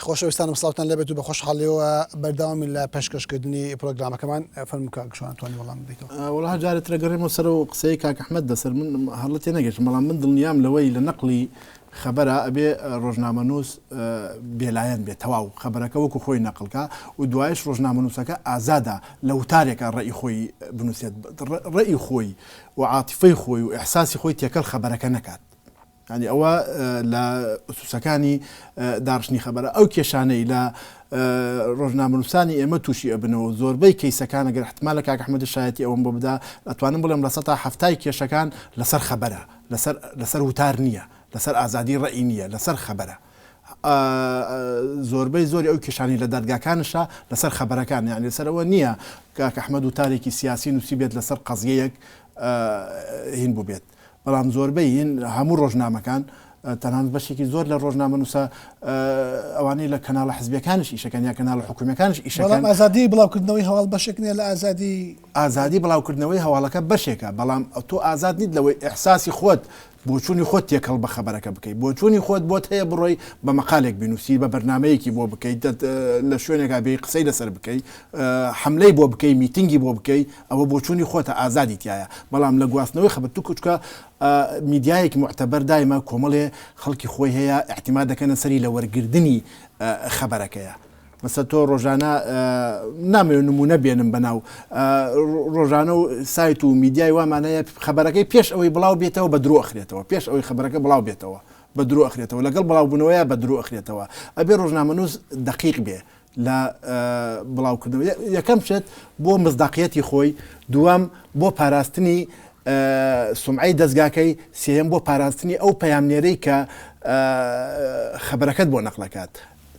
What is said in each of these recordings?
خۆشەویستانم سڵاوتان لێبێت و بە خۆشحاڵیەوە بەردەوامی لە پێشکەشکردنی پرۆگرامەکەمان. فەرموو کاک شوان توانی وەڵام بدەیتەوە. وەڵا جارێ ترە گەڕێمەوە سەر ئەو قسەی کاک ئەحمەد لەسەر من هەڵە تێنەگەشتم بەڵام من دڵنیام لەوەی لە نەقڵی خەبەرە ئەبێ ڕۆژنامەنووس بێلایەن بێت تەواو خەبەرەکە وەکو خۆی نەقڵکا و دوایش ڕۆژنامەنووسەکە ئازادە لە وتارێکا ڕەئی خۆی بنووسێت ڕەئی خۆی و عاتیفەی خۆی و ئیحساسی خۆی تێکەڵ خەبەرەکە نەکات. یانی ئەوە لە ئوسوسەکانی داڕشتنی خەبەرە. ئەو کێشانەی لە ڕۆژنامەنووسانی ئێمە تووشی ئەبنەوە زۆربەی کەیسەکان ئەگەر احتمالە کاک ئەحمەد شایەتی ئەوەم بۆ بدا ئەتوانم بڵێم 70% کێشەکان لەسەر خەبەرە لەسەر لەسەر وتار نییە لەسەر ئازادی ڕەئی نییە لەسەر خەبەرە زۆربەی زۆری ئەو کێشانەی لە دادگاکانشە لەسەر خەبەرەکان یانی لەسەر ئەوە نییە کاک ئەحمەد وتارێکی سیاسی نووسیبێت لەسەر قەزیەیەک هین بووبێت بەڵام زۆربەی هین هەموو ڕۆژنامەکان تەنانەت بەشێکی زۆر لە ڕۆژنامەنووسە ئەوانەی لە کەناڵە حزبیەکانش ئیشەکەن یا کەناڵە حکومیەکانش ئیشەکەن. بەڵام ئازادی بڵاوکردنەوەی هەواڵ بەشێک نییە لە ئازادی. ئازادی بڵاوکردنەوەی هەواڵەکە بەشێکە، بەڵام تۆ ئازاد نیت لەوەی ئیحساسی خۆت، بۆچوونی خۆت تێکەڵ بە خەبەرەکە بکەی. بۆچوونی خۆت بۆت هەیە بڕۆی بە مەقالێک بینووسی، بە بەرنامەیەکی بۆ بکەی، لە شوێنێکا بێی قسەی لەسەر بکەی، حەملەی بۆ بکەی، میتینگی بۆ بکەی، ئەوە بۆچوونی خۆتە ئازادی تیایە بەڵام لە گواستنەوەی خەبەر تو چکە میدیایەکی موعتەبەر دایمە کۆمەڵێ خەڵکی خۆی هەیە ئیعتیماد دەکەنە سەری لە وەرگردنی خەبەرەکەیە مەسە تۆ ڕۆژانە نامەوێت نمونە بێنم بەناو ڕۆژانە و سایت و میدیای وامان هەیە خەبەرەکەی پێش ئەوەی بڵاو بێتەوە بە درۆ ئەخرێتەوە پێش ئەوەی خەبەرەکە بڵاو بێتەوە بە درۆ ئەخرێتەوە لەگەڵ بڵاوبوونەوەیە بە درۆ ئەخرێتەوە ئەبێ ڕۆژنامەنووس دەقیق بێ لە بڵاوکردنەوە یەکەم شت بۆ مزداقیەتی خۆی، دووەم بۆ پاراستنی سومعەی دەزگاکەی، سێیەم بۆ پاراستنی ئەو پەیامنێرەی کە خەبەرەکەت بۆ نەقڵەکات.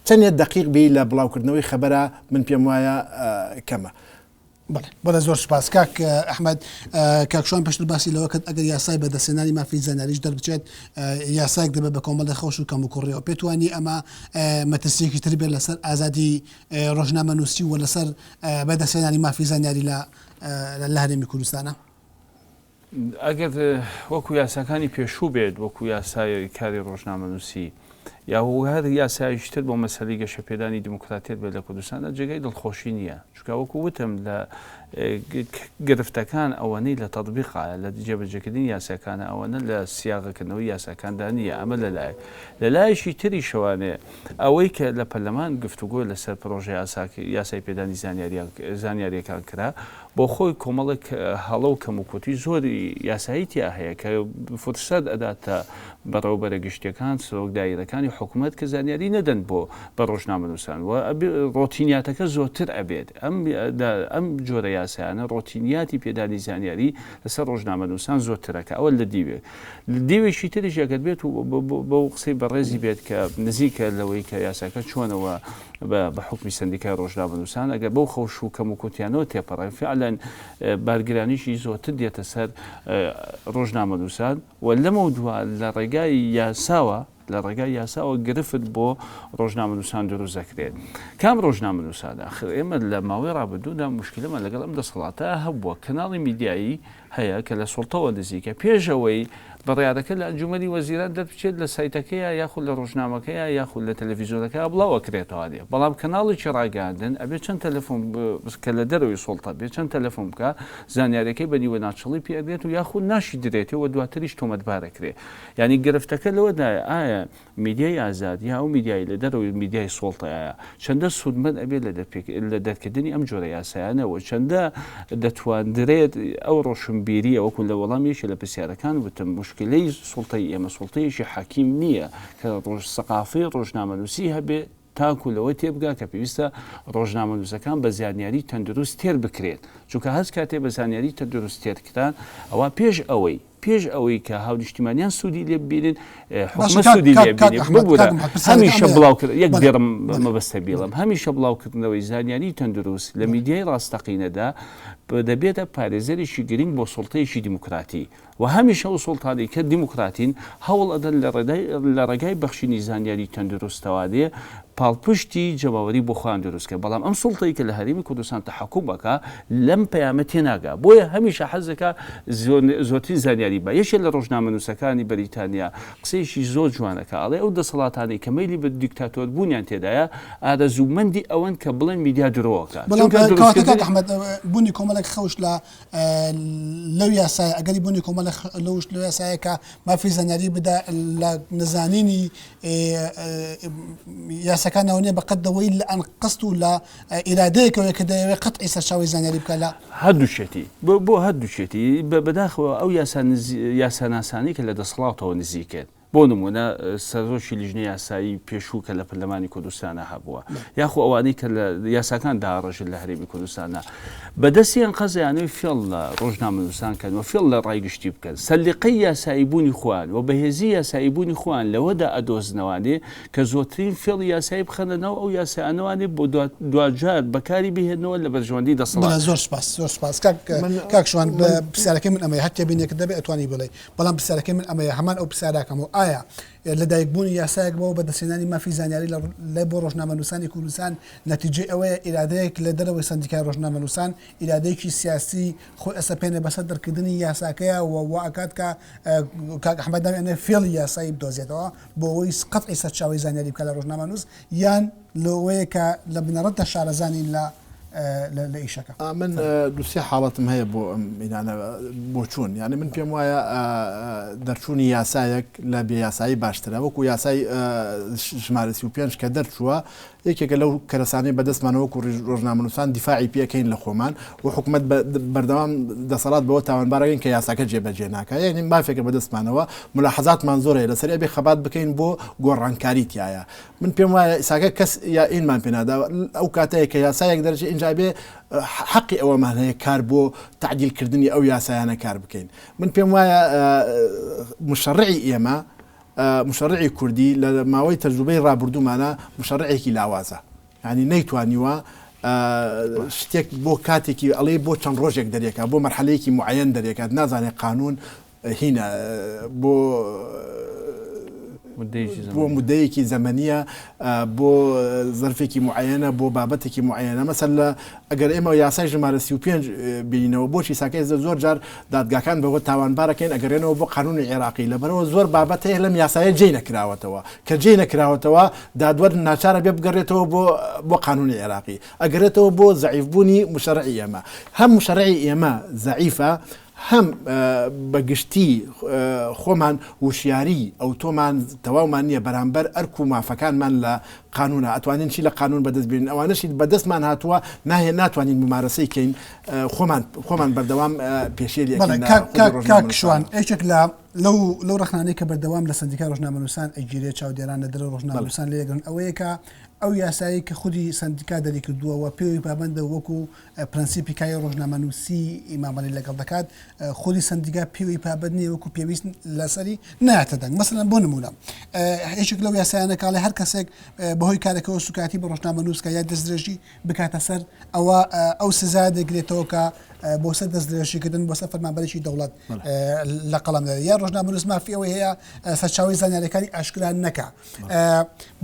چەندێ دەقیق بی لە بڵاوکردنەوەی خەبەرا من پێم وایە کەمە. بەڵێ بەڵێ زۆر سوپاس کاک ئەحمەد. کاک شوان پێشتر باسی لەوە کرد ئەگەر یاسای بەدەستهێنانی مافی زانیاریش دەربچێت یاسایەک دەبێت بە کۆمەڵی خەوش و کەموکوڕیەوە پێت وانی ئەمە مەترسیەکی تر بێت لەسەر ئازادی ڕۆژنامەنووسی و لەسەر بەدەستهێنانی مافی زانیاری لە لە هەرێمی کوردستانە؟ ئەگەر وەکو یاساکانی پێشوو بێت، وەکو یاسای کاری ڕۆژنامەنووسی یا هەر یاسایەکی تر بۆ مەسەلەی گەشەپێدانی دیموکراتیەت بێت لە کوردستاندا جێگای دڵخۆشی نییە، چونکە وەکو وتم لە گرفتەکان ئەوەنەی لە تەتبیقایە لە جێبەجێکردنی یاساکانە ئەوەنە لە سیاغەکردنەوەی یاساکاندا نییە، ئەمە لەلایەک. لەلایەکی تریشەوانێ ئەوەی کە لە پەرلەمان گفتوگۆ لەسەر پرۆژە یاسای پێدانی زانیارییەکان کرا، بۆ خۆی کۆمەڵێک هەڵە و کەموکورتی زۆری یاسایی تیا هەیە کە فرسەت ئەداتە بەڕێوەبەرە گشتیەکان، سەرۆک دایرەکانی حکومەت کە زانیاری نەدەن بۆ بە ڕۆژنامەنووسان و ڕۆتینیاتەکە زۆرتر ئەبێت. ئەم ئەم جۆرە یاسایانە ڕۆتینیاتی پێدانی زانیاری لەسەر ڕۆژنامەنووسان زۆرترەکە ئەوە لە دیوێک. لە دیوێکی تریش ئەگەر بێت و بەو قسەی بەڕێزی بێت کە نزیکە لەوەی کە یاساکە چۆنەوە بە حوکمی سەندیکای ڕۆژنامەنووسان ئەگەر بەو خەوش و کەموکورتیانەوە تێپەڕێن فعلەن بارگرانیی زۆرتر دێتە سەر ڕۆژنامەنووسان و لەمەودوا لە ڕێگای یاساوە لە ڕێگای یاساوە گرفت بۆ ڕۆژنامەنووسان دروست دەکرێت. کام ڕۆژنامەنووسان؟ ئاخر ئێمە لە ماوەی ڕابردوودا موشکیلەمان لەگەڵ ئەم دەسەڵاتە هەبووە، کەناڵی میدیایی هەیە کە لە سوڵتەوە نزیکە، پێش ئەوەی بڕیارەکە لە ئەنجومەنی وەزیران دەربچێت لە سایتەکەیا یاخود لە ڕۆژنامەکەیا یاخود لە تەلەفیزۆنەکەیا بڵاو ئەکرێتەوانێ، بەڵام کەناڵێکی ڕاگەیاندن ئەبێ چەند تەلەفۆن کە لە دەرەوەی سوڵتە بێ چەند تەلەفۆن بکا زانیاریەکەی بە نیوە ناچڵی پێ ئەدرێت و یاخود ناشی درێتێ و دواتریش تۆمەتبار ئەکرێ. یانی گرفتەکە لەوەدایە ئایا میدیای ئازاد یا ئەو میدیای لە دەرەوەی میدیای سوڵتەیە چەندە سوودمەند ئەبێت لە دەرکردنی ئەم جۆرە یاسایانە و چەندە دەتواندرێت ئەو ڕۆشنبیریە وەکو لە وەڵام یەکێ لە پرسیارەکان وتم موشکیلەی سوڵتەی ئێمە سوڵتەیەکی حەکیم نییە کە ڕۆژ سەقافەی ڕۆژنامەنووسی هەبێ تاکو لەوە تێبگا کە پێویستە ڕۆژنامەنووسەکان بە زانیاری تەندروست تێر بکرێن چونکە هەر کاتێ بە زانیاری تەندروست تێر کران ئەوا پێش ئەوەی پێش ئەوەی کە هاونیشتیمانیان سوودی لێ ببینن حکومەت سوودی لێ ببینێت ببورە هەمیشە بڵاوکرد یەک دێڕم مەبەستە بیڵم هەمیشە بڵاوکردنەوەی زانیاری تەندروست لە میدیای ڕاستەقینەدا دەبێتە پارێزەرێکی گرنگ بۆ سوڵتەیەکی دیموکراتی و هەمیشە ئەو سوڵتانەی کە دیموکراتین هەوڵ ئەدەن لە ڕێگای بەخشینی زانیاری تەندروستەوە دێ. پاڵپشتی جەماوەری بۆ خۆیان دروست کەن، بەڵام ئەم سوڵتەی کە لە هەرێمی کوردستان تەحەکوم ئەکا لەم پەیامە تێناگا، بۆیە هەمیشە حەز دەکا زۆرترین زانیاری با. یەکێ لە ڕۆژنامەنووسەکانی بەریتانیا قسەیەکی زۆر جوان ئەکا ئەڵێ ئەو دەسەڵاتانەی کە مەیلی بە دیکتاتۆر بوونیان تێدایە ئارەزوومەندی ئەوەن کە بڵێن میدیا درۆ ئەکات. بەڵام کەواتە کاک ئەحمەد بوونی کۆمەڵێک خەوش لە لەو یاسایە ئەگەری بوونی کۆمەڵێک لەوش لەو یاسایە کە مافی زانیاری بدا لە نەزانینی یاساکانەوە نیە بەقەد دەوەی لە ئەنقەست و لە ئیرادەیەکەوەیە کە دەیەوێت قەتعی سەرچاوەی زانیاری بکات لە هەردووکێتی بۆ هەردووکێتی بەداخەوە ئەو یاساناسانەی کە لە دەسەڵاتەوە نزیکن بۆ نموونە سەرۆکی لیژنەی یاسایی پێشوو کە لە پەرلەمانی کوردستانا هەبووە یاخۆ ئەوانەی کە لە یاساکان داڕێژن لە هەرێمی کوردستانا بە دەستی ئەنقەست دەیانەوێت فێڵ لە ڕۆژنامەنووسان کەن و فێڵ لە ڕای گشتی بکەن سەلیقەی یاسایی بوونی خۆیان و بەهێزی یاسایی بوونی خۆیان لەوەدا ئەدۆزنەوانێ کە زۆرترین فێڵی یاسایی بخەنە ناو ئەو یاسایانەوانێ بۆ دواجار بەکاری بهێننەوە لە بەرژەوەندی دەسەڵات. بەڵێ زۆر سوپاس زۆر سوپاس کاک کاک شوان پرسیارەکەی من ئەمەیە هەر تێبینیەکت دەبێ ئەتوانی بڵێی بەڵام پرسیارەکەی من ئەمەیە هەمان ئەو پرسیارەکەم و ئایا لەدایکبوونی یاسایەک بۆ بەدەستهێنانی مافی زانیاری لە بۆ ڕۆژنامەنووسانی کوردستان نەتیجەی ئەوەیە ئیرادەیەک لە دەرەوەی سەندیکای ڕۆژنامەنووسان ئیرادەیەکی سیاسی خۆی ئەسەپێنێ بەسەر دەرکردنی یاساکەیا و وا ئەکات کە کاک ئەحمەد ناوی ئەنێ فێڵی یاسایی بدۆزێتەوە بۆ ئەوەی قەتعی سەرچاوەی زانیاری بکات لە ڕۆژنامەنووس یان لەوەیە کە لە بنەڕەتدا شارەزا نین لە لە ئیشەکە. من دوو سێ حاڵەتم هەیە بۆ ئەم ئینانە بۆچوون یانی من پێم وایە دەرچوونی یاسایەک لە بێ یاسایی باشترە وەکو یاسای ژمارە 35 کە دەرچووە یەکێکە لەو کەرەسانەی بەدەستمانە وەکو ڕۆژنامەنووسان دیفاعی پێکەین لە خۆمان و حکومەت بەردەوام دەسەڵات بەوە تاوانبارەکەین کە یاساکە جێبەجێ ناکە یعنی مافێکە بەدەستمانەوە ملاحەزاتمان زۆر هەیە لەسەر ئەبێ خەبات بکەین بۆ گۆڕانکاری تایە من پێم وایە ئیساکە کەس یا ئینمان پێنادا ئەو کاتەیە کە یاسایەک دەرچێ ئینجا بێ حەقی ئەوەمان هەیە کار بۆ تعدیلکردنی ئەو یاسایانە کار بکەین من پێم وایە مشەڕعی ئێمە مشەڕعی کوردی لە ماوەی تەجروبەی ڕابردوومانە مشەڕعێکی لاوازە یعنی نەیتوانیوە شتێک بۆ کاتێکی ئەڵێ بۆ چەند ڕۆژێک دەرێکا بۆ مەرحەلەیەکی معەن دەرێکات نازانێت قانون هینە بۆ بۆ مدەیەکی زەمەنیە بۆ زەرفێکی معەنە بۆ بابەتێکی معەنە مەسەر لە ئەگەر ئێمە یاسای ژمارە 35 بینەوە بۆچی ساکەی زۆر جار دادگاکان بەوە تاوانبارەکەین ئەگەرێنەوە بۆ قانونی عێراقی لەبەرەوە زۆر بابەت هەیە لەم یاسایە جێی نەکراوەتەوە کە جێی نەکراوەتەوە دادوەر ناچارە بێ بگەڕێتەوە بۆ بۆ قانونی عێراقی ئەگەرێتەوە بۆ زەعیفبوونی مشەرعی ئێمە هەم مشەرعی ئێمە زەعیفە هەم بە گشتی خۆمان وشیاری ئەوتۆمان تەواومان نییە بەرامبەر ئەرک و مافەکانمان لە قانونا ئەتوانین چی لە قانون بەدەست بێنین ئەوانەشی بەدەستمان هاتووە ناهێ ناتوانین ممارەسەی کەین خۆمان خۆمان بەردەوام پێشێلی بەڵێ ئەکەین لە کاک خودی کاک کاک شوان ڕۆژنامەنووسانەوە. یەکێک لە لەو لەو ڕەخنانەی کە بەردەوام لە سەندیکای ڕۆژنامەنووسان ئەگیرێ چاودێران لە دەرەوەی بەڵێ. ڕۆژنامەنووسان لێ ئەگرن ئەوەیە کە ئەو یاسایەی کە خودی سەندیکا دەریکردووە و پێوەی پابەندە وەکوو پرەنسیپی کاری ڕۆژنامەنووسی مامەڵەی لەگەڵ دەکات، خودی سەندیکا پێوەی پابەند نییە وەکو پێویست لەسەری نایەتە دەنگ. مەسەلەن بۆ نموونە یەکێک لەو یاسایانە کە ئەڵێ هەر کەسێک بەهۆی کارەکەوە سوکایەتی بە ڕۆژنامەنووس بکات یا دەستدرێژی بکاتە سەر ئەوە ئەو سزا دەگرێتەوە کە بۆ سەر دەستدرێژیکردن بۆ سەر فەرمانبەرێکی دەوڵەت لە قەڵەم دەدرێت. یا ڕۆژنامەنووس مافی ئەوەی هەیە سەرچاوەی زانیارییەکانی ئاشکرا نەکا.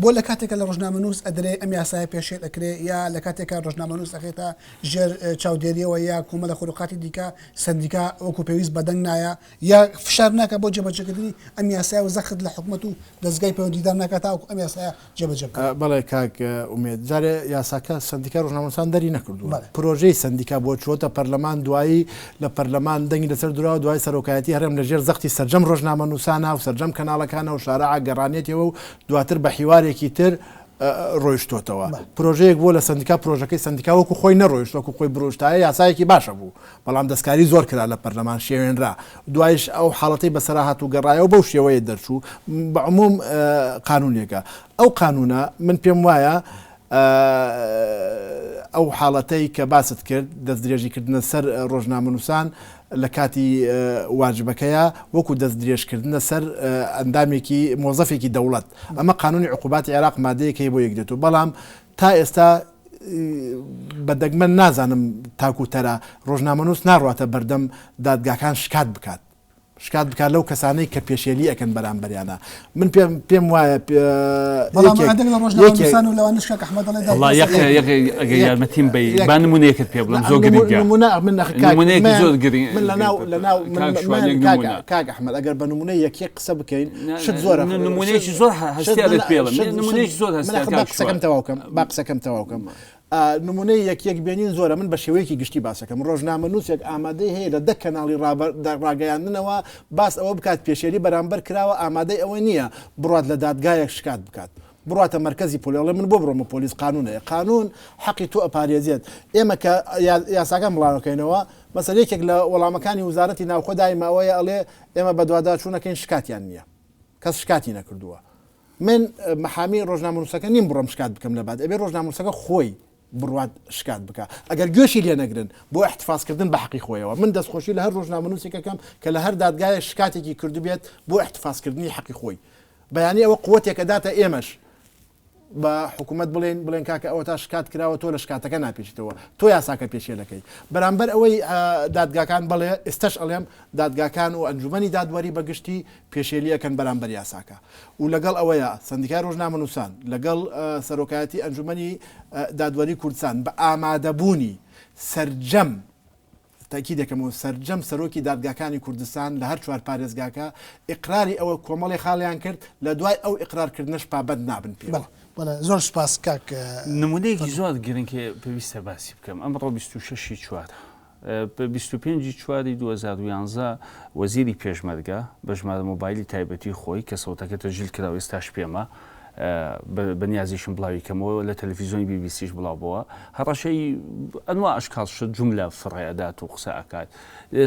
بۆ لە کاتێکا لە ڕۆژنامەنووس ئەدرێ ئەم یاسایە پێشێل ئەکرێ یا لە کاتێکا ڕۆژنامەنووس ئەخرێتە ژێر چاودێریەوە یا کۆمەڵە خروقاتی دیکە سەندیکا وەکو پێویست بەدەنگ نایە یا فشار ناکا بۆ جێبەجێکردنی ئەم یاسایە و زەخت لە حکومەت و دەزگای پەیوەندیدار ناکا تاوەکو ئەم یاسایە جێبەجێ بکات. بەڵێ کاک ئومێد جارێ یاساکە سەندیکای ڕۆژنامەنووسان دەری نەکردووە پرۆژەی سەندیکا بووە چووەتە پەرلەمان دوایی لە پەرلەمان دەنگی لەسەر دراوە دوای سەرۆکایەتی هەرێم لە ژێر زەختی سەرجەم ڕۆژنامەنووسانە و سەرجەم کەناڵەکانە و شارعە گەڕانیەتەوە و دواتر بە حیوارێکی تر ڕۆیشتۆتەوە پرۆژەیەک بووە لە سەندیکا پرۆژەکەی سەندیکا وەکو خۆی نەڕۆیشت وەکو خۆی برۆشتایە یاسایەکی باشە بوو بەڵام دەستکاری زۆر کرا لە پەرلەمان شێوێنرا دوایش ئەو حاڵەتەی بەسەرا هات و گەڕایەوە بەو شێوەیە دەرچوو بە عموم قانونێکە ئەو قانونە من پێم وایە ئەو حاڵەتەی کە باست کرد دەستدرێژیکردنە سەر ڕۆژنامەنووسان لە کاتی واجبەکەیا وەکو دەستدرێژکردنە سەر ئەندامێکی مۆزەفێکی دەوڵەت ئەمە قانونی عقوباتی عێراق مادەیەک هەیە بۆ یەکدێتەوە بەڵام تا ئێستا بە دەگمەن نازانم تاکو تەرا ڕۆژنامەنووس ناڕواتە بەردەم دادگاکان شکات بکات. شکات بکات لەو کەسانەی کە پێشێلی ئەکەن بەرامبەریانە من پێم پێم وایە بەڵام هەندێک لە ڕۆژنامەنووسان و لەوانەش کاک ئەحمەد دەڵێ وەڵا یەک یەک ئەگەر یارمەتیم بەی با نموونەیەکت پێ بڵێم زۆر گرنگە نمونە من نەخ کاک نمونەیەکی زۆر گرنگ من لەناو لەناو من کاک شوان من یەک کاک نمونە کاک ئەحمەد ئەگەر بە نمونە یەک یەک قسە بکەین شت زۆرە نمونەیەکی زۆر هەستیارت پێ بڵێم نمونەیەکی زۆر من هەستیار ئەخ با کاک قسەکەم شوان تەواو کەم با قسەکەم تەواو کەم نمونەی یەک یەک بێنین زۆرە من بە شێوەیەکی گشتی باسەکەم ڕۆژنامەنووسێک ئامادەی هەیە لە دە کەناڵی ڕاگەیاندنەوە باس ئەوە بکات پێشێلی بەرامبەر کراوە ئامادەی ئەوە نییە بڕات لە دادگایەک شکات بکات بڕاتە مەرکەزی پۆلی ئەڵێ من بۆ بڕۆمە پۆلیس قانون هەیە قانون حەقی تۆ ئەپارێزێت ئێمە کە یاساکان بڵاوەکەینەوە مەسەر یەکێک لە وەڵامەکانی وزارەتی ناوخۆ دایمە ئەوەیە ئەڵێ ئێمە بەدواداچوونەکەین شکاتیان نییە کەس شکاتی نەکردووە من محامی ڕۆژنامەنووسەکە نیم بڕۆم شکات بکەم لە باد ئەبێ ڕۆژنامەنووسەکە خۆی بڕوات شکات بکا ئەگەر گوێشی لێ نەگرن بۆ احتفاظکردن بە حەقی خۆیەوە من دەستخۆشی لە هەر ڕۆژنامەنووسێک ئەکەم کە لە هەر دادگایەک شکاتێکی کردبێت بۆ احتفاظکردنی حەقی خۆی بەیانی ئەوە قوتێک ئەداتە ئێمەش بە حکوومەت بڵێن بڵێن کاکە ئەوە تا شکات کراوە تۆ لە شکاتەکە ناپێچیتەوە تۆ یاساکە پێشێلەکەی بەرامبەر ئەوەی دادگاکان بەڵێ ئێستش ئەڵێم دادگاکان و ئەنجومەنی دادوەری بەگشتی پێشێلی ئەکەن بەرامبەر یاساکە و لەگەڵ ئەوەیا سەندیکای ڕۆژنامەنووسان لەگەڵ سەرۆکایەتی ئەنجومەنی دادوەری کوردستان بە ئامادەبوونی سەرجەم تەئکید دەکەمەوە سەرجەم سەرۆکی دادگاکانی کوردستان لە هەر چوار پارێزگاکە ئیقراری ئەوە کۆمەڵی خاڵیان کرد لە دوای ئەو ئیقرار کردنەش پابەند نابن پێوە. بەڵێ بەڵێ زۆر سوپاس کاک نمونەیەکی زۆر گرنگ هەیە پێویستە باسی بکەم ئەمڕۆ 26 ی چوار 25 ی چواری 2011 وەزیری پێشمەرگە بە ژمارە مۆبایلی تایبەتی خۆی کە سەوتەکە تەسجیل کراوە ئێستاش پێمە بەنیازیشم بڵاوی کەمەوە لە تەلەفیزیۆنی بی بی سیش بڵاو بۆوە هەڕەشەی ئەنوا ئەشکاڵ شت جوملە فڕێ ئەدات و قسە ئەکات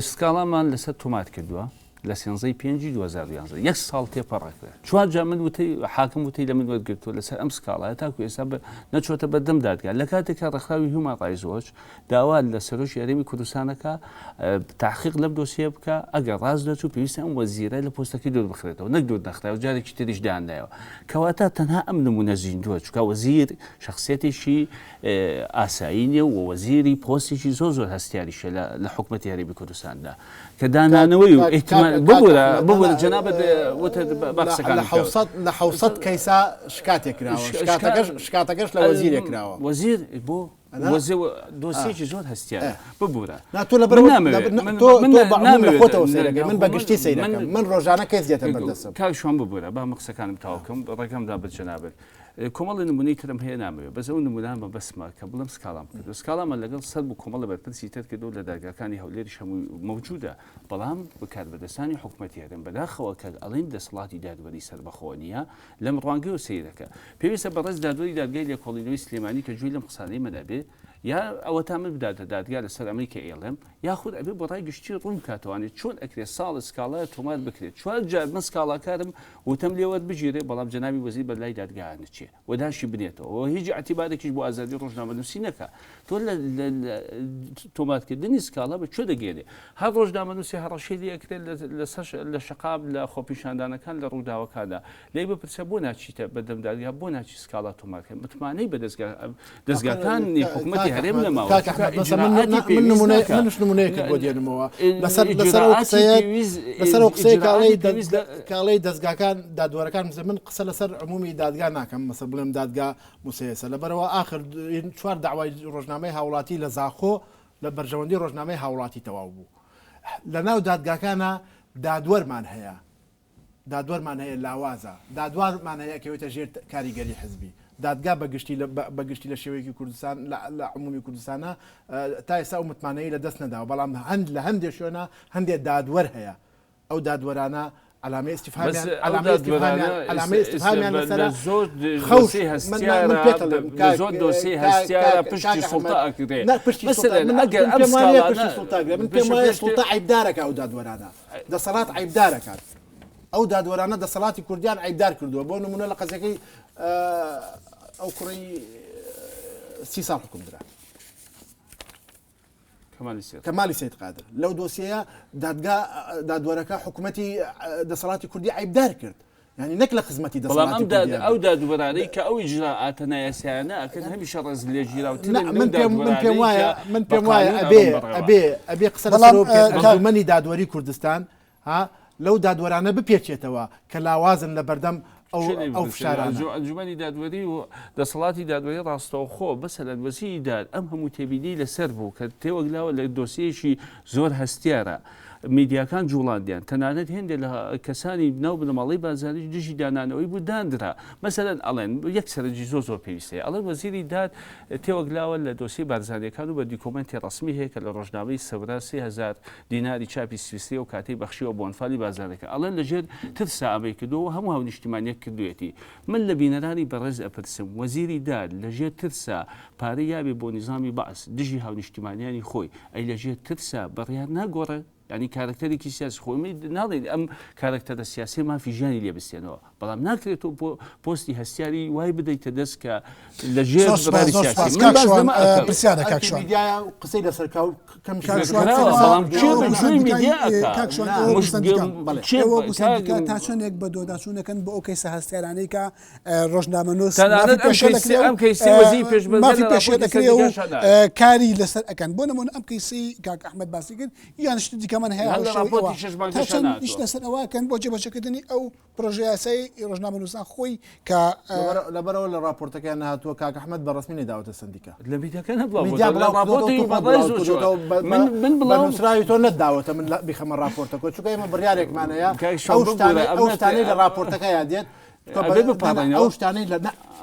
سکاڵامان لەسەر تۆمار کردووە لە سێنزەی پێنجی 2011 یەک ساڵ تێپەڕەکرێت چوار جار من وتەی حاکم وتەی لە من وەرگرتووە لەسەر ئەم سکاڵایە تاکو ئێستا نەچۆتە بەردەم دادگا لە کاتێکا ڕێکخراوی هیومان ڕایتس وۆچ داوا لە سەرۆکی هەرێمی کوردستان ئەکا تاحقیق لەم دۆسیە بکا، ئەگەر ڕاست دەرچوو پێویستە ئەم وەزیرە لە پۆستەکەی دوور بخرێتەوە، نەک دوور نەخرایەوە جارێکی تریش دانرایەوە. کەواتە تەنها ئەم نموونە زیندووە، چونکە وەزیر شەخسیەتێکی ئاسایی نییە و وەزیری پۆستێکی زۆر زۆر هەستیاریشە لە حکومەتی هەرێمی کوردستاندا کە دانانەوەی و ئیحتیمال ببورە ببورە جەنابت وتت با قسەکانم بکەم. لە حەوسەد کەیسا شکاتێک کراوە، شکاتەکەش لە وەزیرێک کراوە. وەزیر بۆ؟ وەزێ دۆسیەکی زۆر هەستیارە ببورە نا تۆ لەبەر تۆ لە خۆتەوە سەیرەکەی من بە گشتی سەیرەکەم من ڕۆژانە کەس دێتە بەردەستم کاک شوان ببورە با من قسەکانم تەواو بکەم ڕێگەم دا بە جەنابت کۆمەڵی نمونەی ترم هەیە نامەوێت بەس ئەو نمونان بە بەسمە کە بڵێم سکاڵام کردو سکاڵامە لەگەڵ سەر بوو کۆمەڵە بەرپرسی تر کردو لە دادگاکانی هەولێریش هەمووی مەوجودە بەڵام بەکاربەدەستانی حکومەتی هەرێم بەداخەوە کە ئەڵێن دەسەڵاتی دادوەری سەربەخۆ نییە لەم ڕوانگەوە سەیرەکە. پێویستە بەڕێز دادوەری دادگای لێکۆڵینەوەی سلێمانی کە گوێی لەم قسانەی من ئەبێ یا ئەوەتا من بداتە دادگا لەسەر ئەمەی کە ئەیڵێم یاخود ئەبێ بۆ ڕای گشتی ڕوون بکاتەوانێ چۆن ئەکرێ ساڵە سکاڵایە تۆمار بکرێت چوار جار من سکاڵاکارم وتم لێ وەربگیرێ بەڵام جەنابی وەزیر بە لای دادگا نەچێ و داشی بنێتەوە و هیچ ئیعتیبارێکیش بۆ ئازادی ڕۆژنامەنووسی نەکا تۆ لە تۆمارکردنی سکاڵا بە کوێ دەگەێنێ هەر ڕۆژنامەنووسی هەڕەشەی لێ ئەکرێت لە شەقام لە خۆپیشاندانەکان لە ڕووداوەکاندا لێی بپرسە بۆ ناچیتە بەردەم دادگا بۆ ناچی سکاڵا تۆمار کەن متمانەی بە دەزگا دەزگاکانی حکوومەتی هەرێم نەماوە منش نمونەیەکت بۆ دێنمەوە لەسەر لەسەر ئەو قسەیە لەسەر ئەو قسەیە کاڵی کاڵی دەزگاکان دادوەرەکان من قسە لەسەر عمومی دادگا ناکەم مەسە بڵێم دادگا موسەیەسە لەبەرەوە ئاخر چوار داوای ڕۆژنامەی هاوڵاتی لە زاخۆ لە بەرژەوەندی ڕۆژنامەی هاوڵاتی تەواو بوو لە ناو دادگاکانە دادوەرمان هەیە دادوەرمان هەیە لاوازە، دادوارمان هەیە ئەکەوێتە ژێر کاریگەری حزبی، دادگا بە گشتی بە گشتی لە شێوەیەکی کوردستان لە عمومی کوردستانە تا ئێستا ئەو متمانەی لە دەست نەداوە، بەڵام هەند لە هەندێ شوێنە هەندێ دادوەر هەیە ئەو دادوەرانە عەلامەی ئیستیفهامیان عەلامەی ئیستیفهامیان عەلامەی ئیستیفهامیان لەسەرە زۆر خەوش من من پێت ئەڵێم کاک زۆر دۆسیەی هەستیارە پشتی سوڵتە ئەکرێ نا پشتی سوڵتە من ئەگەر ئەم پێم وانیە پشتی سکاڵانە سوڵتە ئەکرێ من پێم وایە سوڵتە عەیبدارەکە ئەو دادوەرانە دەسەڵات عەیبدارەکات ئەو دادوەرانە دەسەڵاتی کوردیان عەیبدار کردووە بۆ نمونە لە قەزیەکەی ئەو کوڕی سی ساڵ حکوم درا کەمالی سید قادر لەو دۆسیەیە دادگا دادوەرەکە حکوومەتی دەسەڵاتی کوردی عیبدار کرد یانی نەک لە خزمەتی بەڵام دەسەڵاتی ئەم داد کوردیا ئەو بێت. دادوەرانەی کە ئەو ئیجرائاتە نایاسایانە ئەکەن هەمیشە ڕێزلێگیراوترن نا لەو من پێم من پێم دادوەرانەی وایە کە من بە پێم وایە قانوون ئەبێ ئەڕۆن بەڕێوە. ئەبێ ئەبێ قسە بەڵام لەسەرەوە بکەین کاک ئەنجومەنی دادوەری کوردستان. ها لەو دادوەرانە بپێچێتەوە کە لاوازن لە بەردەم ئەو ئەو فشارانە. ئەنجومەنی دادوەری و دەسەڵاتی دادوەری ڕاستەوخۆ مەسەلەن وەزیری داد ئەم هەموو تێبینیەی لەسەر بوو کە تێوەگلاوە لە دۆسیەیەکی زۆر هەستیارە میدیاکان جوڵاندیان تەنانەت هێندێ لە کەسانی ناو بنەماڵەی بارزانیش دژی دانانەوەی بوو داندرا مەسەلەن ئەڵێن یەک سەرنجی زۆر زۆر پێویست هەیە ئەڵێن وەزیری داد تێوەگلاوە لە دۆسیەی بارزانیەکان و بە دیکۆمێنتی ڕەسمی هەیە کە لە ڕۆژنامەی سەورا 3000 دیناری چاپی سویسری ئەو کاتەی بەخشیوە بۆ ئەنفالی بارزانەکان ئەڵێن لە ژێر ترسا ئەمەی کردووە و هەموو هاونیشتیمانیەک کردوویەتی من لە بینەرانی بەڕێز ئەپرسم وەزیری داد لە ژێر ترسا پارەی یابێ بۆ نیزامی بەعس دژی هاونیشتیمانیانی خۆی ئەی لە ژێر ترسا بڕیار ناگۆڕێ یانی کارەکتەرێکی سیاسی خۆی من ناڵێن ئەم کارەکتەرە سیاسیە مافی ژیانی لێ بستێنەوە بەڵام ناکرێت تۆ پۆستی هەستیاری وای بدەیتە دەست کە لە ژێر زۆر سوپاس، بڕیاری زۆر سیاسی سوپاس. من کاک باس شوان، لەمە ئە، ئەکەم. پرسیارە کاک ئەرکی شوان. میدیایە و قسەی لەسەر کا و کەم کاک شوان، کراوە، ئێوە بەڵام کێ ئێوە بە وەکو گوێی سەندیکای میدیا ئەکا؟ کاک شوان، نا، ئێوە وەکو مش سەندیکا بەڵێ. کێ ئێوە بە وەکو سەندیکا کاک تا چەندێک بەدواداچوونەکەن بۆ ئەو کەیسە هەستیارانەی کە ڕۆژنامەنووس مافی تەنانەت ئەم پێشێل کەیسەی دەکرێ و ئەم کەیسەی وەزیری پێشمەرگە مافی لە پێشێل ڕاپۆرتی دەکرێ و سەندیکاش هەناردووە. کاری لەسەر ئەکەن بۆ نموونە ئەم کەیسەی کاک ئەحمەد باسی کرد یان شتی دیکەمان هەیە هەر لە هاوشێوەی ئەوە ڕاپۆرتی شەش تا مانگەش چەند ئیش هەناردووە. لەسەر ئەوە ئەکەن بۆ جێبەجێکردنی ئەو پرۆژەیاسای ڕۆژنامەنووسان خۆی کە لەبەرەوە لە ڕاپۆرتەکەیان نەهاتووە کاک ئەحمەد بە ڕەسمی نەیداوەتە سەندیکا. لە میدیاکە نەبڵاو میدیا بۆتەوە، لە بڵاو کردۆتەوە ڕاپۆرتی تۆ خۆت بەڕێز بڵاو و کردۆتەوە چۆن بە من من بە بڵاو نووسراوی تۆ نەتداوەتە من بیخەمە ڕاپۆرتەکە چونکە ئێمە بڕیارێکمان هەیە کاک شوان ئەو ببورە شتانەی ئەو ئەمە شتانەی لە ڕاپۆرتەکەیا دێت کە ئەبێ بە نا نا بپاڕێینەوە ئەو شتانەی لە نا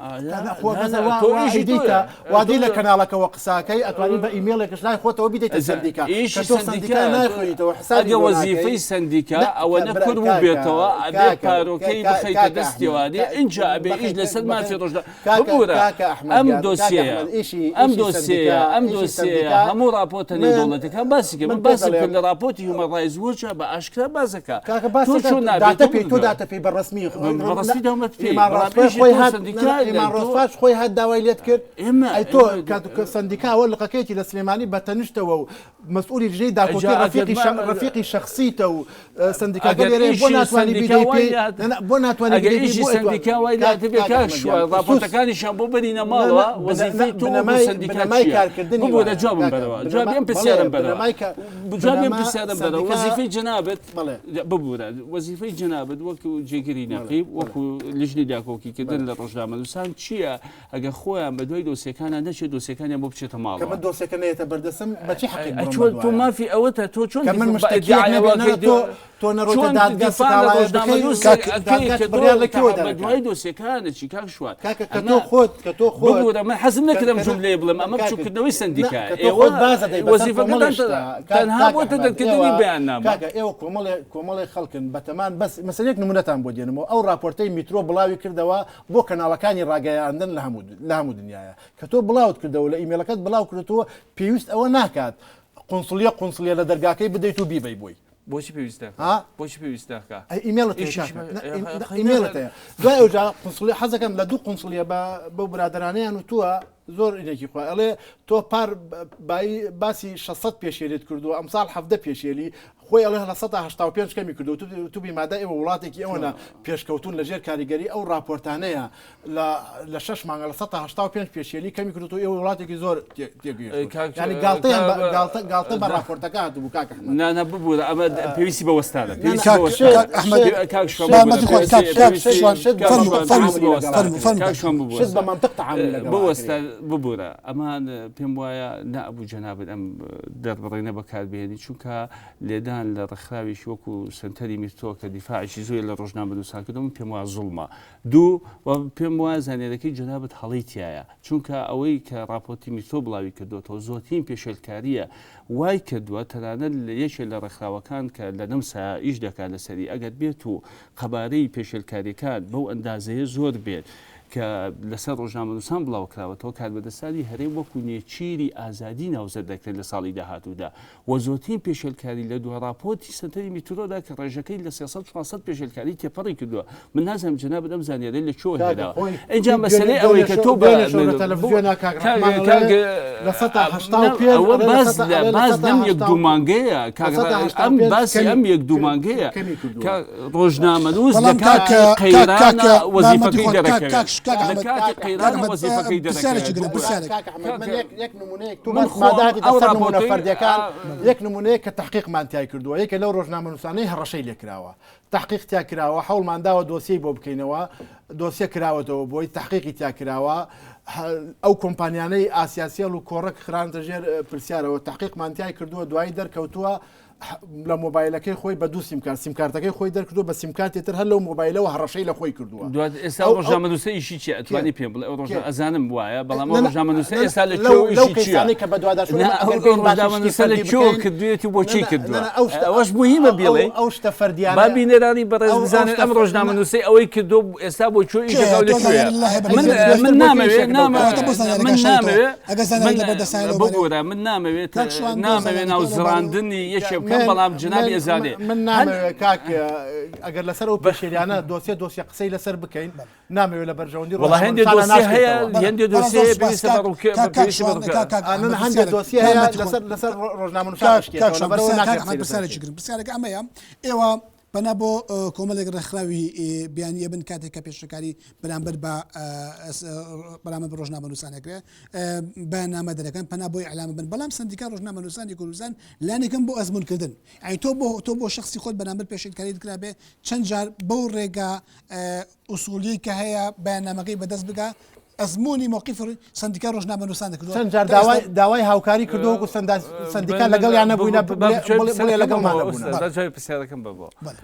نا نا خۆ نا بەس نا وا تۆ وا ئیشی ئیدیتە تۆیە وا تۆ دی لە کەناڵەکەوە قساکەی ئەتوانی بە ئیمێڵێکش لای خۆتەوە بیدەیتە سەندیکا ئیشی کە تۆ سەندیکا سەندیکا نایخوێنیتەوە حسابی ئەگە بۆ وەزیفەی ناکەی سەندیکا نا ئەوەنە برا کورت کاکە بووبێتەوە ئەبێ کاکە پارۆکەی کا بخەیتە کاکە ئەحمەد دەستیەوانێ کا ئینجا ئەبێ ئیش بەخێر لەسەر مافی بەخێر ڕۆژنا کاکە ببورە کاکە ئەحمەد ئەم گیان کاکە دۆسیەیە ئەحمەد ئیشی ئەم ئیشی دۆسیەیە سەندیکا ئەم ئیشی دۆسیەیە سەندیکا هەموو ڕاپۆرتە من نێودەوڵەتیەکان باسی کرد من من پێت باسم دەڵێم کرد لە ڕاپۆرتی هیومەن ڕایتس وۆچ بە ئاشکرا باس دەکا کاکە تۆ باسەکە چۆن نابێ داتە تۆ پێی تۆ بگە داتە پێی بە ڕەسمی بە ڕەسمی داومەت پێی ئیمان بەڵام ڕاستخۆی ئیشی خۆی تۆ هات سەندیکا ئیمان تۆ ڕۆزپاش خۆی هات داوای لێت کرد ئێمە ئەی تۆ ئێمە کە کە سەندیکا ئەوە لقەکەیەتی لە سلێمانی بە تەنیشتەوە و مەسئولی لیژنەی ئەجا داکۆکی ئەگەر ڕەفیقی ما شە ڕەفیقی شەخسیتە و سەندیکاکە ئەگەر لێرەیە بۆ ئیشی ناتوانی سەندیکا بیدەی وای پێی لات نا نا بۆ ناتوانی ئەگەر بیدەی پێی ئیشی بۆ ئەتوان سەندیکا وای کاک لاتبێ کاک کاک ئەحمەد شوان گیان سوس ڕاپۆرتەکانیشیان بۆ بەرینە نا نا ماڵەوە بنە نا وەزیفەی تۆ وەکو بنەمای سەندیکا بنەمای چییە کارکردنی ببورە وایە جوابم کاکە بەرەوە بنەما جوابی ئەم بەڵێ پرسیارەم بەرەوە بنەمای کە جوابی ئەم بنەما پرسیارەم بەرەوە سەندیکا وەزیفەی جەنابت بەڵێ ببورە وەزیفەی جەنابت وەکو جێگری بەڵێ نەقیب بەڵێ وەکو لیژنەی داکۆکیکردن بەڵێ لە ڕۆژنامەنووسان چییە ئەگەر خۆیان بە دوای دۆسیەکانا نەچێت دۆسیەکانیان بۆ بچێتە کە ماڵەوە. من دۆسیەکە نەیەتە بەردەستم بە چی حەقێک ئەی بڕۆم چۆن بە تۆ دوایە؟ مافی ئەوەتە تۆ چۆن کە من دیفاع بە مشتەکیەک ئیدعای نەبێ ئەوە نە نە ئەکەی تۆ تۆ نەڕۆیتە چۆن دادگا دیفاع لە سکاڵایە بکەی ڕۆژنامەنووسێک کاک ئەکەی دادگا کە تۆ بڕیار لە کوێوە تەع بە دەرەکا؟ دوای دۆسیەکانەچی کاک شوان کاکە کە ئەمە تۆ خۆت کە تۆ خۆت ببورە من حەزم کە نەکرد ئەم کە نە جوملەیە بڵێم ئەمە کاکە بچووکردنەوەی نا سەندیکایە کە تۆ ئێوە خۆت باز ئەدەی بەسەر وەزیفەکەتان کۆمەڵێ شتە کاک تەنها کاک بۆتە ئەحمەد دەرکردنی ئێوە بەیاننامە. کاکە ئێوە کۆمەڵێ کۆمەڵێ خەڵکن بەتەمان بەس مەسەلەن یەک نمونەتان بۆ دێنمەوە ئەو ڕاپۆرتەی میترۆ بڵاوی کردەوە بۆ کەناڵەکانی ڕاگەیاندن لە هەموو لە هەموو دنیاە کە تۆ بڵاوت کردەوە لە ئیمێڵەکەت بڵاو کردەوە پێویست ئەوە ناکات قونسڵیە قونسڵیە لە دەرگاکەی بدەیت و بیبەی بۆی. بۆچی پێویست ناکا؟ ها؟ بۆچی پێویست ناکا؟ ئەی ئیمێڵت هەیە ئیشیش کاکە. بە- نا، ئێ، ئیم- نا، خەی ئیمێڵت ناکا. هەیە دوای ئەوجا قونسڵیە حەزەکەم لە دوو قونسڵیە بە بەو برادەرانەیان وتووە زۆر ئینێکی خوا ئەڵێ تۆ پار بایی باسی 600 پێشێلیت کردووە ئەمساڵ 17 پێشێلی خۆی ئەڵێ 85% کەمی کردووە وتوبی مادە ئێوە وڵاتێکی ئەوەنە پێشکەوتوون لەژێر کاریگەری ئەو ڕاپۆرتانەیە لە لە شەش مانگە 85% پێشێلی کەمی کردووە ئێوە وڵاتێکی زۆر تێگەیشتوون یانی گاڵتەیان بە گاڵتە گاڵتە بە ڕاپۆرتەکە هاتبوو کاک ئەحمەد. نا نا ببورە ئەمە پێویستی بە وەستانە پێویستی کاک بە وەستانە. کاک ئەحمەد کاک شوان با ببورە مەتی خۆت کاک پێویستی کاک پێویستی شوان کاک فەرموو شوان فەرموو پێویستی بە وەستانە. فەرموو فەرموو کاک کاک شوان ببوەستە. شت بە مەنتق تەعامولی لەگەڵ بوەستە ئەکرێ. ببورە ئەمان پێم وایە نەئەبوو جەنابت ئەم دەربڕینە بەکاربهێنی چونکە لێدان لە ڕێکخراوێکی وەکو سەنتەری میرتۆ کە دیفاعێکی زۆری لە ڕۆژنامەنووسان کردووە من پێم وایە زوڵمە دوو و پێم وایە زانیاریەکەی جەنابت هەڵەی تیایە چونکە ئەوەی کە ڕاپۆرتی میرتۆ بڵاوی کردووەتەوە زۆرترین پێشێلکارییە وای کردووە تەنانەت لە یەکێ لە ڕێکخراوەکان کە لە نەمسا ئیش دەکات لەسەری ئەگەر بێت و قەبارەی پێشێلکاریەکان بەو ئەندازەیە زۆر بێت کە لەسەر ڕۆژنامەنووسان بڵاوکراوەتەوە، کاربەدەستانی هەرێم وەکو نێچیری ئازادی ناوزەد دەکرێن لە ساڵی داهاتوودا و زۆرترین پێشێلکاری لە دوا ڕاپۆرتی سەنتەری میترۆدا کە ڕێژەکەی لە 300 400 پێشێلکاری تێپەڕی کردووە. من نازانم جەنابت ئەم زانیاریە لە کوێوە کاکە هێناوە. خۆی ئینجا دوێنێ مەسەلەی دوێنێ ئەوەی کە شەو تۆ بە دوێنێ شەو لە تەلەفزیۆنا کاک کاک ڕەحمان کاک ئەڵێ لە سەتا هەشتا و نا پێنج ئەوە ئەڵێ لە باس سەتا لە ئەڵێ لە باس سەتا لەم یەک هەشتا دوو و مانگەیە لە کاک سەتا ڕا هەشتا و ئەم پێنج باسی کەمی ئەم یەک دوو مانگەیە کەمی کردووە. کە ڕۆژنامەنووس لە بەڵام کاک کاتی کاک قەیرانە کاک مامەدی وەزیفەکەی خۆت کاک دەرەکەوێت. کاک. کاک لە ئەحمەد کاتی کاک قەیرانە ئەحمەد وەزیفەکەی پرسیارێکی دەرەکەوێت گرم ببورە پرسیارێک کاک ئەحمەد من کاکە یەک یەک نمونەیەک تۆ من باس خۆم ماداتی ئەو لەسەر نمونە ڕاپۆرتەی فەردیەکان ئا، یەک نمونەیەک کە تەحقیقمان تیای کردووە یەکێ لەو ڕۆژنامەنووسانەی هەڕەشەی لێکراوە تەحقیق تیا کراوە هەوڵمان داوە دۆسیەی بۆ بکەینەوە دۆسیە کراوەتەوە بۆی تەحقیقی تیا کراوە ئەو کۆمپانیانەی ئاسیاسێڵ و کۆڕەک خرانتە ژێر پرسیارەوە تەحقیقمان تیای کردووە دوایی دەرکەوتووە لە مۆبایلەکەی خۆی بە دوو سیمکارت سیمکارتەکەی خۆی دەرکردووە بە سیمکارتی تر هەر لەو مۆبایلەوە هەڕەشەی لە خۆی کردووە دوات ئێستا ئەو ئەو ئەو ڕۆژنامەنووسە ئیشی چیە کێ ئەتوانی پێم بڵێ ئەو کێ ڕۆژنامە ئەزانم وایە بەڵام نە ئەو نە ڕۆژنامەنووسە نە ئێستا لە لەو کوێ و لەو ئیشی چییە کەیسانەی کە بەدواداچوون نا ئێمە ئەو ئەگەر ئەو بێین باسی شتی ڕۆژنامەنووسە لە فەردی کوێوە بکەین کردوویەتی و بۆ نە چی نە نە کردووە نە ئەو شتە ئەوەش موهیمە ئەو ئەو بیڵێی ئەو شتە با فەردیانە بینەرانی بەڕێز ئەو ئەو بزانن شتە ئەم ف نە ڕۆژنامەنووسەی ئەوەی کردووە ئێستا بۆ کوێ ئیش کێ دەکا و لە تۆ کوێیە زانیاری لە هەیە من بەدەست پێشتر من بۆ کوێ نامەوێ ئیشێک نامە دەکا کەواتە بۆ من زانیارەکان شاریتەوە نامەوێ ئەگەر من زانیاری لەبەر دەستایەوە بەرێ ببورە من نامەوێت کاک شوان بۆ نامەوێ ناو زانیارەکە لەبارەوە زراندنی یەکێ بکەم من بەڵام جنابی من ئەزانێ من هەن نامەوێ کاک ئەگەر لەسەر ئەو پێشێلیانە دۆسیە دۆسیە قسەی لەسەر بکەین نامەوێ لە بەرژەوەندی وەڵا هەندێ ڕۆژنامەنووسانە دۆسیە هەیە ناشکێتەوە بەڵێ هەندێ بەڵام دۆسیە زۆر هەیە سوپاس پێویستە بە کاک ڕووکە کاک کاک پێویستە بە شوان ڕووکە کاک کاک ئا، ئەحمەد نە هەندێ پرسیارێک دۆسیە هەیە یارمەتی خۆت لەسەر لەسەر ڕۆژنامەنووسان کاک کاک ئەشکێتەوە شوان لەبەرئەوە پرسیار کاک ناکرێت ئەحمەد قسەی لەسەر پرسیارێکی بکەین گرنگ پرسیارەکە ئەمەیە ئێوە پەنا بۆ کۆمەڵێک ڕێکخراوی بیانی ئەبن کاتێک کە پێشەکاری بەرامبەر بە بەرامبەر بە ڕۆژنامەنووسان ئەکرێ بەیاننامە دەرەکەن پەنا بۆ ئیعلام بن بەڵام سەندیکا ڕۆژنامەنووسانی کوردستان لانیکەم بۆ ئەزموونکردن یانی تۆ بۆ تۆ بۆ شخصی خۆت بەرامبەر پێشێلکاریت کرابێ چەند جار بەو ڕێگا ئوسوڵیەی کە هەیە بەیاننامەکەی بەدەست بگا ئەزموونی مەوقیفی سەندیکای ڕۆژنامەنووسان دەکردووە چەند جار تا ئێستا داوای داوای هاوکاری کردووە وەکو سەندا سەندیکا لەگەڵیان نەبووینە با بڵێ بچۆی بڵێ بڵێ پرسیارەکەم لەگەڵمان بەوە نەبوونە ئوستاز بەڵێ با جوابی پرسیارەکەم بەوە بەڵێ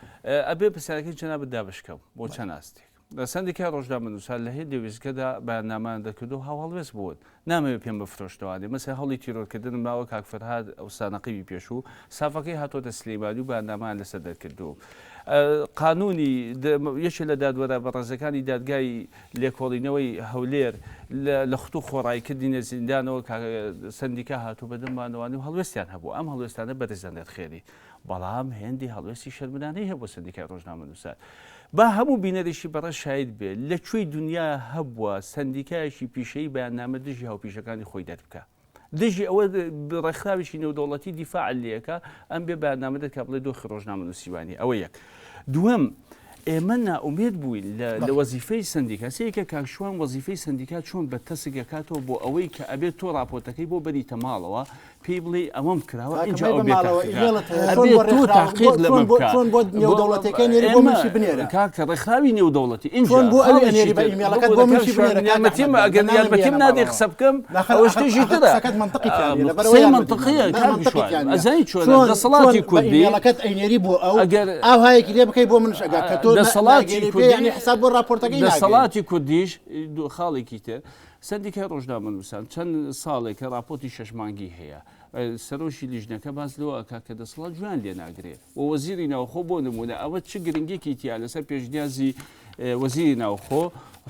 ئەبێ پرسیارەکەی جەنابت دابشکەم بۆ چەند ئاستێک سەندیکای ڕۆژنامەنووسان لە هێندێ وێستگەدا بەیاننامەیان دەرکردو هاوهەڵوێست بوون نامەوێ پێم بفرۆشنەوانێ مەسەلەن هەوڵی تیرۆرکردنم ماوە کاک فەرهاد ئوستا نەقیبی پێشوو سافەکەی هاتۆتە سلیمانی و بەیاننامەیان لەسەر دەرکردو قانونی یەکێ لە دادوەرە بەڕێزەکانی دادگای لێکۆڵینەوەی هەولێر لە ختو خۆڕایی کردینە زیندانەوە سەندیکا هاتوو بەدەممانەوانی و هەڵوێستیان هەبوو ئەم هەڵوێستانە بەرز دەنرخێنی بەڵام هێندی هەڵوێستی شەرمنانەی هەبوو سەندیکای ڕۆژنامەنووسان. با هەموو بینەرێکی بەڕێز شاید بێ لە کوێی دنیا هەبووە سەندیکایەکی پیشەیی بەیاننامە دژی هاوپیشەکانی خۆی دەربکا؟ دژی ئەوە ڕێکخراوێکی نێودەوڵەتی دیفاع لێکا ئەم بێ بەیاننامە دەرکا بڵێ دۆخی ڕۆژنامەنووسی وانیە. ئەوە یەک. دووەم ئێمە نائومێد بووین لە وەزیفەی سەندیکا. سەیرکە کاک شوان وەزیفەی سەندیکا چۆن بە تەسک ئەکاتەوە بۆ ئەوەی کە ئەبێت تۆ ڕاپۆرتەکەی بۆ بەریتە ماڵەوە پێی بڵێی ئەوەم کراوە کاکە ئینجا مەی ئەو بە بێ ماڵەوە تاقیقە ئیمێڵت هەیە چۆن ئەبێ بۆ تۆ ڕێکخراو تاقیق بۆ لەمە چۆن بۆ بکە چۆن بۆ بۆ نێودەوڵەتیەکەی نێری بۆ ئێمە منشی بنێرە کاکە ڕێکخراوی نێودەوڵەتی چۆن ئینجا بۆ ئەوی خاڵێکی ئەنێری بە تر ئیمێڵەکەت ببورە بۆ کاک منشی شوان بنێرە کاک یارمەتیم ئەحمەد ئەگەر گیان نانم یارمەتیم بێنە نادەی ماڵەوە قسە بکەم ناخر ئەوە ئەخر شتێکی ئەخر ترە قسەکەت مەنتقی تیا نییە لەبەرئەوە قسەی یارمەتیم مەنتقیە نادەم نا کاک مەنتقی شوان تیا نییە ئەزانی چۆنە چۆن چۆن دەسەڵاتی بە کوردی ئیمێڵەکەت ئەینێری بۆ ئەو ئەگەر ئاوهایەکی لێ بکەی بۆ منش ئەگا کە تۆ دەسەڵاتی ناگەێنی پێ کوردی یعنی حساب بۆ ڕاپۆرتەکەی ناکەی دەسەڵاتی کوردیش دوو خاڵێکی تر سەندیکای ڕۆژنامەنووسان چەند ساڵێکە ڕاپۆرتی شەش مانگی هەیە، سەرۆکی لیژنەکە باس لەوە ئەکا کە دەسەڵات گوێیان لێ ناگرێ و وەزیری ناوخۆ بۆ نموونە ئەوە چ گرنگیەکی تیا لەسەر پێشنیازی وەزیری ناوخۆ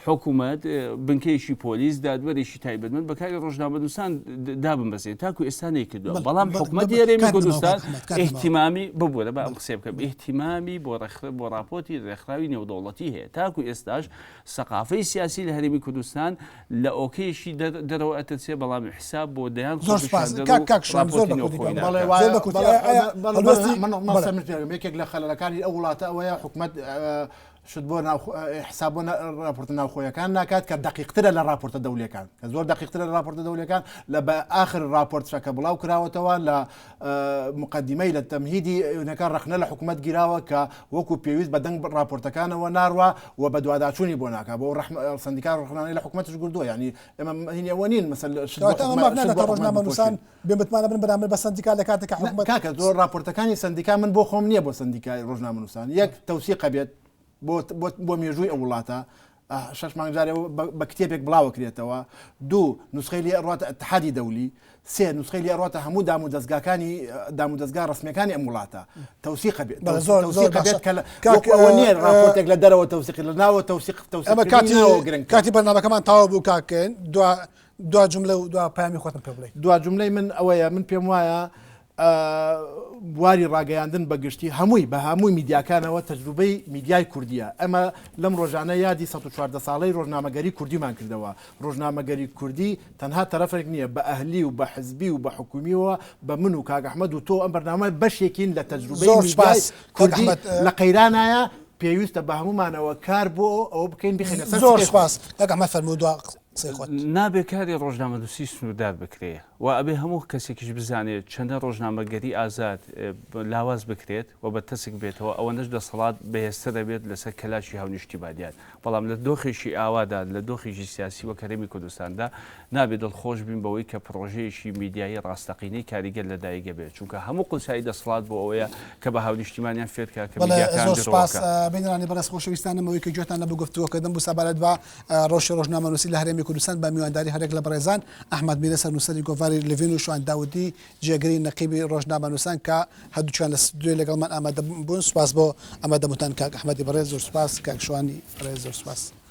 حکوومەت بنکەیەکی پۆلیس دادوەرێکی تایبەتمەند بە کاری ڕۆژنامەنووسان دابمەزرێنێ تاکو ئێستا نەیکردووە بەڵام حکوومەتی هەرێمی کوردستان ئیهتیمامی ببوورە با ئەم قسەیە بکەم ئیهتیمامی بۆ بۆ ڕاپۆرتی ڕێکخراوی نێودەوڵەتی هەیە تاکو ئێستاش سەقافەی سیاسی لە هەرێمی کوردستان لە ئۆکەیەکی دەرەوە ئەترسێ بەڵام حساب بۆ دەیان زۆر سوپاس خۆپیشاندەر کاک و کاک شوان زۆر ڕاپۆرتی بە کوردی نێوخۆی بەڵێ بەڵێ ناکات. وایە زۆر بە کورتی بەڵێ ئایا ئایا بەڵێ هەڵوێستی من بەڵێ من پێم یەکێک لە خەلەکانی ئەو وڵاتە ئەوەیە حکومەت شت بۆ ناوخۆ حساب بۆ ڕاپۆرتە ناوخۆیەکان ناکات کە دقیقترە لە ڕاپۆرتە دەولەکان کە زۆر دقیقترە لە ڕاپۆرتە دەولەکان لە بە ئاخر ڕاپۆرتشە کە بڵاو کراوەتەوە لە مقدمەی لە تەمهیدی نەکە ڕەخنە لە حکومەت گیراوە کە وەکو پێویست بە دەنگ ڕاپۆرتەکانەوە ناڕوا و بەدواداچوونی بۆ ناکا بۆ ڕەحمە سەندیکا ڕەخنانەی لە حکومەتش گردووە یانی ئێمە هینی ئەوە نین مەسەل شت بۆ کەواتە ئەمە حکومەت ماف شت ناداتە بۆ حکومەت ڕۆژنامەنووسان بپۆشین بێ متمانە بن بەرامبەر بە سەندیکا لە کاتێک کە نا حکومەت کاکە زۆر ڕاپۆرتەکانی سەندیکا من بۆ خۆم نییە بۆ سەندیکای ڕۆژنامەنووسان یەک تەوسیقە بێت بۆ بۆ بۆ مێژووی ئەو وڵاتە شەش مانگ جارێ بە کتێبێک بڵاوەکرێتەوە دوو نوسخەی لێ ئەڕواتە ئەتحادی دەولی سێ نوسخەی لێ ئەڕواتە هەموو دام و دەزگاکانی دام و دەزگا ڕەسمیەکانی ئەم وڵاتە تەوسیقە بێت بەڵێ زۆر زۆر تەوسیقە باشە بێت کە لە کاک وەکو ئەوە نییە ڕاپۆرتێک لە دەرەوە تەوسیقی لە ناوە تەوسیق ئەمە تەوسیقکردنی کاتی ناوە گرنگترە کاتی بەرنامەکەمان تەواو بوو کاک دوا دوا جوملە و دوا پەیامی خۆتم پێ بڵێ. دوا جوملەی من ئەوەیە من پێم وایە بواری ڕاگەیاندن بە گشتی هەمووی بە هەمووی میدیاکانەوە تەجروبەی میدیای کوردیە ئەمە لەم ڕۆژانە یادی 114 ساڵەی ڕۆژنامەگەری کوردیمان کردەوە ڕۆژنامەگەری کوردی تەنها تەرەفێک نییە بە ئەهلی و بە حزبی و بە حکومیەوە بە من و کاک ئەحمەد و تۆ ئەم بەرنامە بەشێکین لە تەجروبەی زۆر میدیای سوپاس کاک کوردی ئەحمەد. لە قەیرانایە. پێویستە بە هەموومانەوە کار بۆ ئەوە بکەین بخەینە سەر زۆر سکەی خۆمان. سوپاس کاک ئەحمەد فەرموو دوا قسەی خۆت. نابێ کاری ڕۆژنامەنووسی سنووردار بکرێ و ئەبێ هەموو کەسێکیش بزانێت چەندە ڕۆژنامەگەری ئازاد لاواز بکرێت و بە تەسک بێتەوە ئەوەندەش دەسەڵات بەهێزتر ئەبێت لەسەر کەلاکی هاونیشتیمانیان بەڵام لە دۆخێکی ئاوادا لە دۆخێکی سیاسی وەک هەرێمی کوردستاندا نابێت دڵخۆش بین بەوەی کە پڕۆژەیەکی میدیایی ڕاستەقینەی کاریگەر لە دایک ئەبێت چونکە هەموو قورسایی دەسەڵات بۆ ئەوەیە کە بە هاونیشتیمانیان فێرکا کە بەڵێ میدیاکان زۆر درۆ سوپاس ئەکا. بینەرانی بەڕێز خۆشەویستانم ئەوەی کە گوێتان لە بۆ گفتوگۆکردن بوو سەبارەت بە ڕەوشی ڕۆژنامەنووسی لە هەرێمی کوردستان بە میوانداری هەریەک لە بەڕێزان ئەحمەد میرە سەرنووسەری گۆڤاری لڤین و شوان داودی جێگری نەقیبی ڕۆژنامەنووسان کە هەردووکیان لە ستودیۆی لەگەڵمان ئامادە بوون سوپاس بۆ ئامادەبوونتان کاک ئەحمەدی بەڕێز زۆر سوپاس کاک شوانی بەڕێز زۆر سوپاس.